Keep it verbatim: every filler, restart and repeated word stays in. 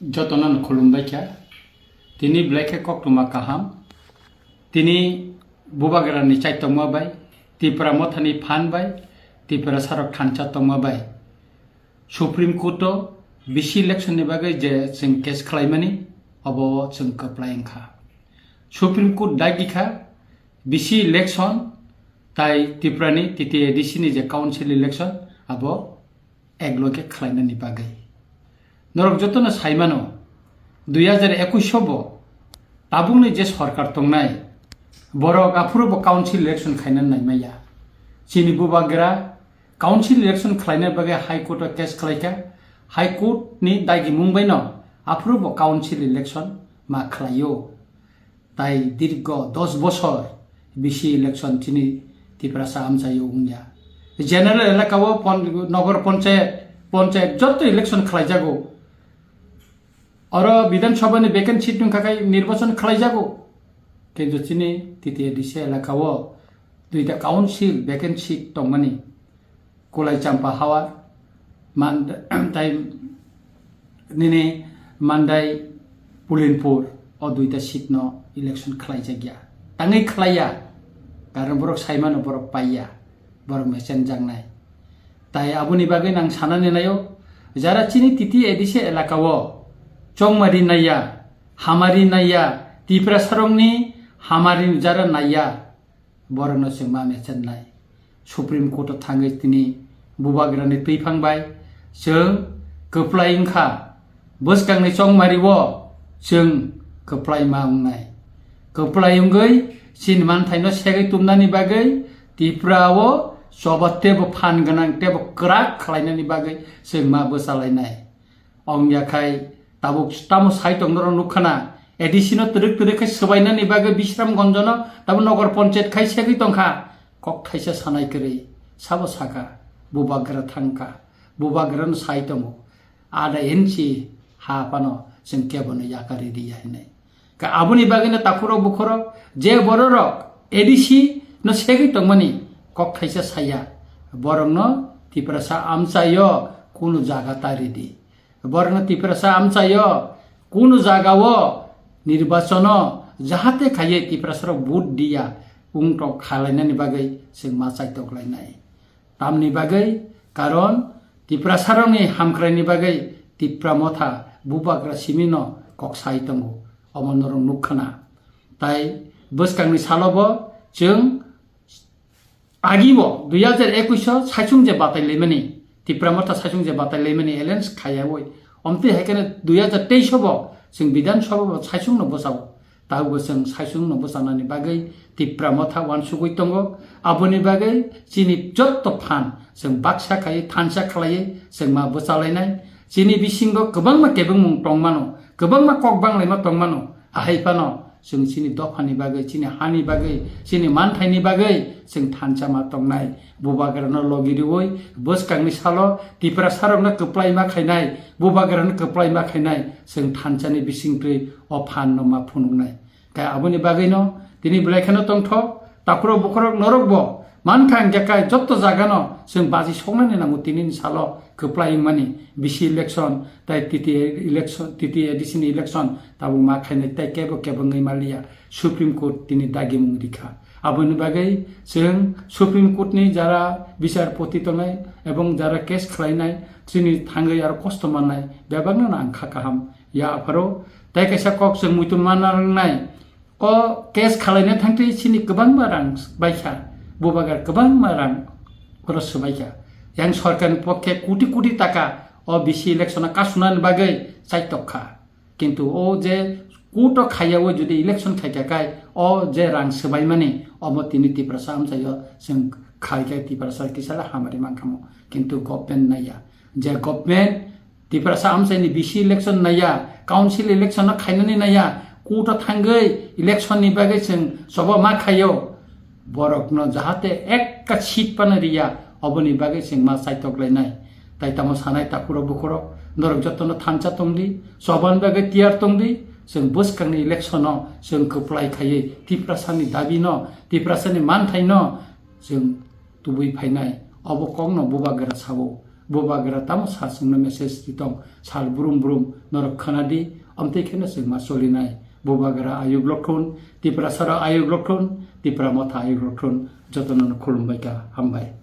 Jotono no khulumbai kha. Tini belai khe koktwma kaham. Tini Bubagrani chaitokma bai, Tipra Mothani phan bai, Tiprasarok thansa tongma bai Supreme Court o bisi election ni bagwi je chwng case khlaimani, obo chwng kwplai wngkha. Supreme Court dagi kha bisi election tai Tiprani T T A D C ni je council election abo ek loge khlainani bagwi. Norok jotono saimano, dui hajar ekwis o bo tabukni je sorkar tongnai, borok aphuru bo council election khaina naimaya. Chini Bubagra council election khlaina bagwi High Court o case khlaikha. High Court ni dagimung baino aphuru bo council election ma khlaio. Tai dirgo dos bosor bisi election chini Tiprasa amchaio wngya. General elaka o pon-, nogor ponchayat, ponchayat joto election khlaijago. Oro Bidhan Sabha ni vacant seat wngkha khai nirbachon khlaijago. Kintu chini T T A D C elaka o duita council vacant seat tongmani. Kulai Champa Hawar, Man-, tai nini Mandai Pulinpur o duita seat no election khlaijakya. Tangwi khlaiya, karon borok saimano borok paiya, borok mechenjaknai. Tai aboni bagwi nang sanani naio, jara chini T T A D C elaka o chongmari naiya, hamari naiya, Tiprasarokni hamari jara naiya, borokno chwng ma mechennai. Supreme Court o thangwi tini Bubagrani twiphang bai chwng kwplai wngkha. Bwskangni chongmari o chwng kwplai ma wngnai. Kwplai wngwi chini manthaino segwi tumnani bagwi Tripura o choba teibo phan gwnang teibo kwrak khlainani bagwi chwng ma bwchalainai. Ongya khai tabuk tamo sai tong norok nukha na, A D C no twrwk twrwk khai swbainani bagwi Bisramganj no tabuk nogor ponchayat khai segwi tongkha. Kok thaisa sanai kwrwi sabo saka, Bubagra thangkha, Bubagra no sai tongo, ada inchi ha phano chwng kebo no yakari riya hinwi. Ka aboni bagwino takhurok bukhurok je bororok A D C no segwi tongmani kok thaisa saya, borokno Tiprasa amchaio kunu jaga ta ridi. Borokno Tiprasa amchaio kunu jagao nirbachono jahate khaiye Tiprasarok vote diya wngtok khalainani bagwi chwng ma chaitoklainai. Tamni bagwi, karon Tiprasarokni hamkraini bagwi Tipra Motha Bubagra simino kok sai tongo, omo norok nukha na. Tai bwskangni salo bo chwng agi bo dui hajar ekwis o saichung je batai laimani, Tipra Motha saichung je batai laimani alliance khaiyawi, omtwi hai kheno dui hajar teis o bo chwng Bidhan Sabha bo saichung no bwsao. Tabukbo chwng saichung no bwchanani bagwi Tipra Motha uansugwi tongo. Aboni bagwi chini jotto phan chwng baksa khaiwi thansa khlaiwi chwng ma bwchalainai. Chini bisingo kwbangma kebengmung tongmano, kwbangma kok banglaima tongmano. Ahai phano chwng chini dophani bagwi, chini hani bagwi, chini manthaini bagwi chwng thansa ma tongnai. Bubagrano logi riwi bwskangni salo Tiprasarokno kwplai ma khainai, Bubagrano kwplai ma khainai, chwng thansani bisingtwi o phanno ma phunuknai. Khe aboni bagwino tini belai kheno tongthok, takhurok bukhurok norokbo mankha hwnkhe kai jotto jagano chwng baji soknani nango tinini salo kwplai wngmani bisi election tai T T A election, T T A D C ni election tabuk ma khainai tai kebo kebo wngwi manliya. Supreme Court tini dagimung rikha. Aboni bagwi chwng Supreme Court ni jara bichar poti tongnai ebong jara case khlainai chini thangwi aro kosto mannai bebakno ang kha kaham ya apharo. Tai kaisa kok chwng muitu manna nangnai. O case khalaina thangtwi chini kwbangma rang baikha, Bubagra kwbangma rang oro swbaikha. Yang sorkarni pokhe koti koti taka o bisi election o kasunani bagwi chaitok kha. Kintu o je court o khaiyawi jodi election khaikha khai o je rang swbaimani omo tini Tiprasa amchaio chwng khaikhe Tiprasa kisala hamari mankhamu. Kintu government naiya. Je government Tiprasa amchaini bisi election naiya, council election no khainani naiya, court o thangwi election ni bagwi chwng choba ma khaio. Borokno jahate ekka seat phano riya, oboni bagwi chwng ma chaitok lainai. Tai tamo sanai takhurok bukhurok, norok jotono thansa tongdi, chobani bagwi tiyar tongdi, chwng bwskangni election o chwng kwplai khaiwi Tiprasani dabi no, Tiprasani manthai no chwng tubui phainai. Obo kokno Bubagra sao. Bubagra tamo sa chwngno message ri tong, sal brum brum norok khwnadi, omtwi kheno chwng ma solinai. Bubagra ayuk lokthun, Tiprasarok ayuk lokthun, Tipra Motha ayuk lokthun, jotono khulumbai kha, hambai.